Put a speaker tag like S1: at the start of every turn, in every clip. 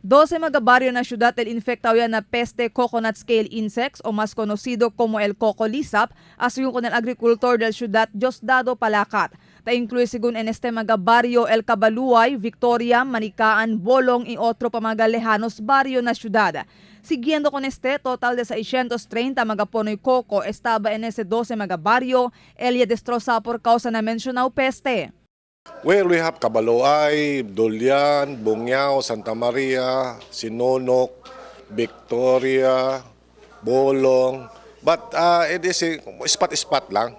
S1: 12 mga barrio na ciudad el infectado ya na peste coconut scale insects o más conocido como el cocolisap, asigún con el agricultor del ciudad Diosdado Palacat. Ta incluye según en este mga barrio el Cabaluay, Victoria, Manikaan, Bolong y otro pa mga lejanos barrio na ciudad. Siguiendo con este, total de 630 mga ponoy coco estaba en ese 12 mga barrio, el ya destrozado por causa na mencionado peste.
S2: Well, we have Cabaloay, Dolian, Bungyao, Santa Maria, Sinonok, Victoria, Bolong. But it is a spot-spot lang.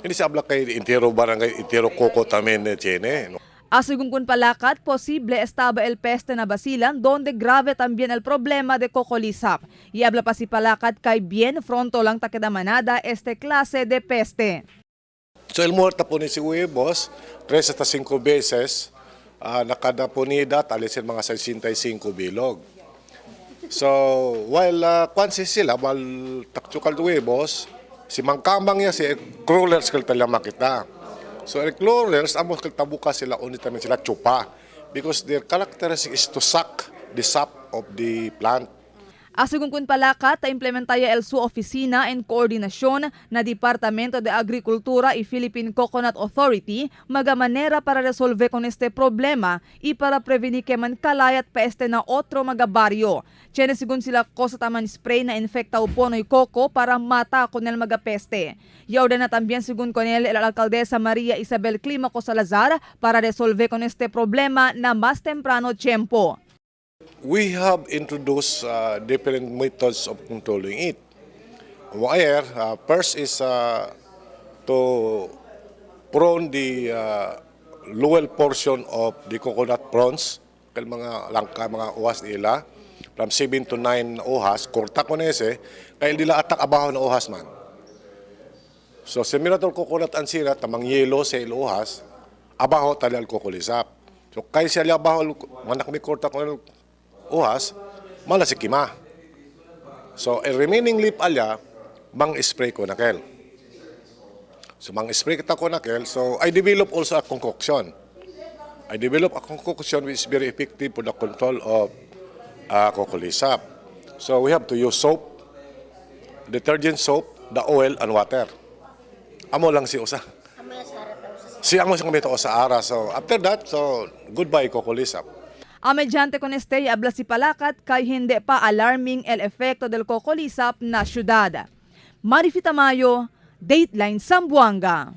S2: Hindi siya abla kay entero barangay, entero coco tamen tiene. No?
S1: Asegún con Palacat, posible estaba el peste na Basilan, donde grave también el problema de cocolisap. Y habla pa si Palacat kay bien fronto lang takeda manada este clase de peste.
S2: So el muerta po ni si huevos, 3 hasta 5 beses, nakada punida, talisin mga 65 bilog. So, while kwan si sila, while taktsukal huevos, si mangkamang niya, si crawlers kal tala makita. So, el crawlers, amos kal tabuka sila, unit namin sila chupa. Because their characteristic is to suck the sap of the plant.
S1: Asegún con Palacat, ta implementaya el su oficina en coordinación na Departamento de Agricultura y Philippine Coconut Authority maga manera para resolver con este problema y para prevenir que man kalayat peste na otro maga barrio. Tiene según sila cosa taman spray na infecta o ponoy coco para mata con el maga peste. Y ordena también según con él el alcaldesa María Isabel Clímaco Salazar para resolver con este problema na más temprano tiempo.
S2: We have introduced different methods of controlling it. Wire, first is to prune the lower portion of the coconut fronds, kay mga langka, mga uwas nila, from 7 to 9 uhas, korta ko na ese, kay nila atak abaho na uhas man. So, similar to coconut ansira, tamang yelo sa iluhas, abaho tali al cocolisap. So, kay siya abaho, manak mi korta ko uhas, mala si kima. So, el remaining leaf alya, mang spray ko na kel. So, mang spray kita ko na kel. So, I develop also a concoction. I develop a concoction which is very effective for the control of cocolisap. So, we have to use soap, detergent soap, the oil, and water. Amo lang si usa. Si amo siyang kumita sa ara. So, after that, so, goodbye cocolisap.
S1: A mediante con este habla si Palacat kay hindi pa alarming el efecto del cocolisap na syudad. Marifita Mayo, Dateline Zamboanga.